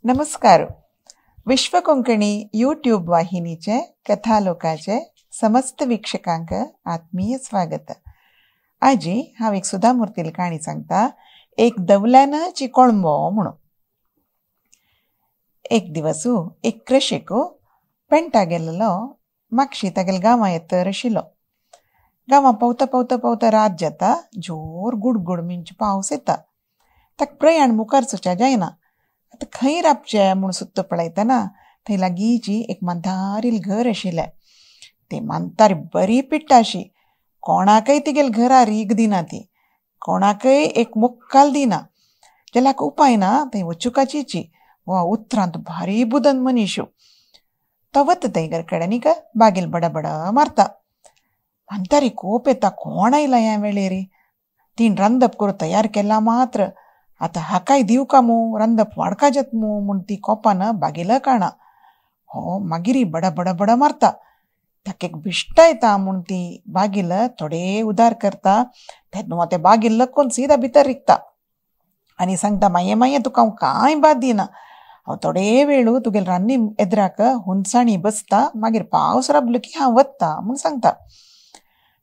नमस्कार. विश्व कोंकणी यूट्यूब वाहिनीचे कथालोकाचे समस्त वीक्षकांक आत्मीय स्वागत. आजी हांव एक सुधा मूर्तील काणी सांगता, एक दवल्यानाची कोळंबो म्हणून. एक दिवस एक कृषिक पेंटा गेल्लो मागशी तागेल गांवां येतर आशिल्लो. गांवां पावता पावता पावता रात जाता, जोर गुडगुड मिंच पावस येता. ताका प्रयाण मुखार सुच्या जायना. आतां खंय राबचें म्हूण सुत्त पळयतना थंय लागींची एक मांतारील घर आशिल्लें. ते मांतारी बरी पिट्टा अशी, कोणाकय तिगेल घरा रीग दिना, ती कोणाकय एक मुक्काल दिना. जाल्यार उपाय ना, थंय वचुकाचीची वा उतरांत भारी बुदन मनीश. तो वता थंय घर कडेन बागेल बडाबडा मारता. म्हातारी कोप येता, कोण आयला ह्या वेळेर, तीन रांदप करून तयार केला मात्र आतां हाकाय दिवका मू, रांदप वाडका जात मू म्हूण ती कोपान बागेल काणा. हो मागीर बडा बडा बडा मारता. ताका एक बिश्टा येता म्हूण ती बागेल थोडे उदार करता. तेन्ना तें बागेल लकोवन सीधा भितर रिगता आनी सांगता, माये माये तुका हांव कांय बाद दिना, हांव थोडे वेळ तुगेल रान्नी एदराक हुनसाणी बसता, मागीर पावस राबलो की हांव वता म्हूण सांगता.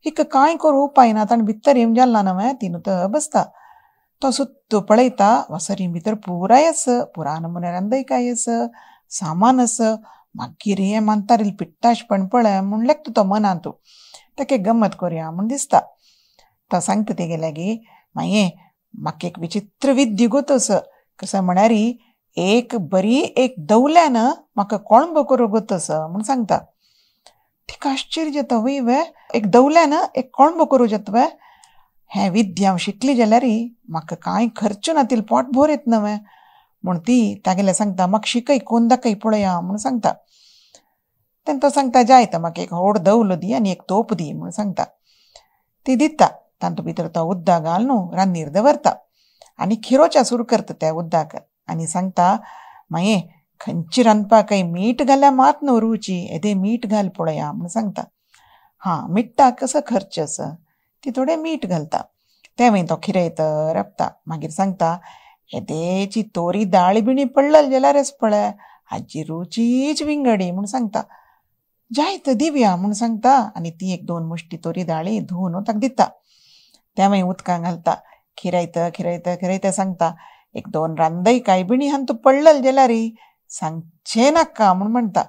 हिका कांय करूं उपाय ना, ताणें भितर येवन जाल्ला न्हय, तिनू तो बसता. तो सुत्त पळयता, वसरी भितर पुराय आस, पुरा नमुने रांदयकाय आस, सामान आस. मागीर हें मानतारील पिट्टाशपण पळय म्हूण लेगता तो मनांतू. ताका गम्मत करुया म्हूण दिसता. तो सांगता तेगे लागीं, माये म्हाका एक विचित्र विद्या गोत आस, कसो म्हळ्यार एक बरी एक दवल्यान म्हाका कोळंबो करूंक गोत आस म्हूण सांगता. तिका आश्चर्य जाता, वय वे एक दवल्यान एक कोळंबो करूं जाता वे, हें विद्या हांव शिकली जाल्यार म्हाका कांय खर्च ना, तिल पोट भर येत न्हय म्हूण ती तागेलें सांगता, म्हाका शिकय कोण दाखय पळया म्हूण सांगता. तेन्ना तो सांगता, जायता म्हाका एक व्हड दवलो दी आनी एक तोप दी म्हूण सांगता. ती दिता. तातूंत भितर तो उदक घालून रान्नीर दवरता आनी खिरोच्या सुरू करता त्या उदक आनी सांगता, माये खंयची रांदपाकय मीठ घाल्यार मात न्हू रुची, येदें मीठ घाल पळया म्हूण सांगता. हां मिठाक कसो खर्च आसा, ती थोडें मीठ घालता. तें मागीर तो खिरयत राबता. मागीर सांगता, येदेची तोरी दाळी बिणी पडलेली जाल्यारच पळय हाजी रुचीच विंगडी म्हूण सांगता. जायत दिवया म्हूण सांगता आनी ती एक दोन मुश्टी तोरी दाळी धुवन ताका दिता. तें मागीर उदकां घालता, खिरयत खिरयत खिरयत सांगता, एक दोन रांदय काय बिणी हांतू पडलेली जाल्यार सांगचें नाका म्हूण म्हणटा.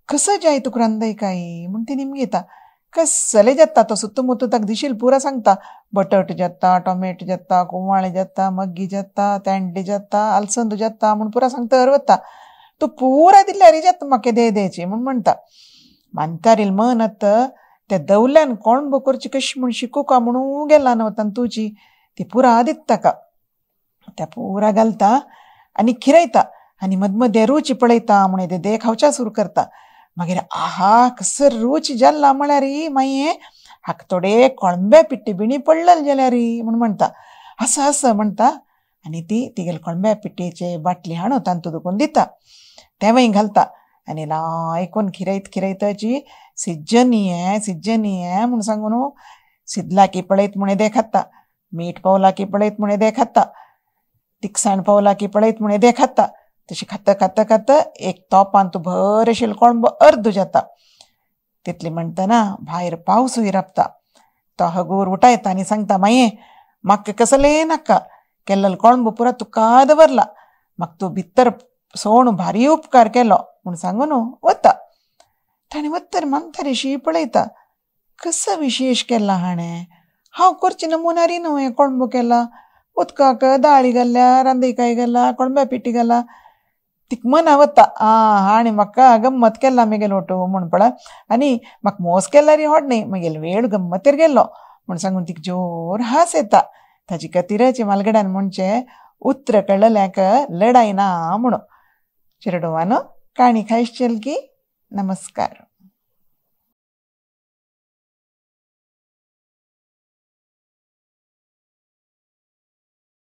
कसो जाय तुका रांदय काय म्हूण ती निमगेता. कसले जाता तो सुत्तू मुत्तू ताका दिशील पुरा सांगता. बटट जाता, टोमेटो जाता, कुंवाळे जाता, मग्गी जाता, तेंडे जाता, आलसंद जाता म्हूण पुरा सांगता. वता तूं पुरा दिल्यार जाता म्हाका दे द्यायची म्हूण म्हणटा. म्हातारील मन आतां त्या दवल्यान कोळंबो करची कशी म्हूण शिकूका म्हणून गेला न्हय तातूची, ती पुरा दिता ताका. त्या पुरा घालता आनी खिरयता आनी मदमदें रुची पळयता म्हूण येदे दे खावच्या सुरू करता. मागीर आहा कसो रुची जाल्ला म्हळ्यार माये हाका थोडे कोळंब्या पिट्टी बिणी पडलेले जाल्यार म्हूण म्हणटा. आसा आसा म्हणटा आनी ती तिगेले कोळंब्या पिट्टेचे बाटली हाडून तातूंत दुखून दिता. तें मागीर घालता आनी लायकून खिरयत खिरयताची सिज्जनी हें सिज्जनी हें म्हूण सांगून सिदला की पळयत म्हूण येदें खाता, मीठ पावला की पळयत म्हूण येदें खाता, तिखसाण पावला की पळयत म्हूण येदें खाता. तशी खाता खाता खाता एक तोपांत भर आशिल्लो कोळंबो अर्द जाता. तितली म्हणटना भायर पावसूय राबता. तो हगूर उठायता आनी सांगता, माये म्हाका कसलें नाका, केल्लो कोळंबो पुरा तुका दवरला, म्हाका तूं भितर सोण भारी उपकार केलो म्हूण सांगून वता. ताणें वत्तर म्हातारीशी पळयता, कसो विशेश केला हाणें, हांव करची नमुनारी न्हू हें कोळंबो केला, उदकाक दाळी घाल्या, रांदयकाय घाला, कोळंब्या पिठी घाला. तिका मना वता, आं हाणें म्हाका गम्मत केला मेगेलो ओटो म्हूण पळय आनी म्हाका मोस केल्यार होड न्हय, म्हगेलो वेळ गम्मतेर गेलो म्हूण सांगून तिका जोर हांस येता. ताजे खातीरच म्हालगड्यान म्हणचें उतर कळ्ळल्याक लडाय ना म्हणून. चेरडुवानो काणी खायशेल की नमस्कार.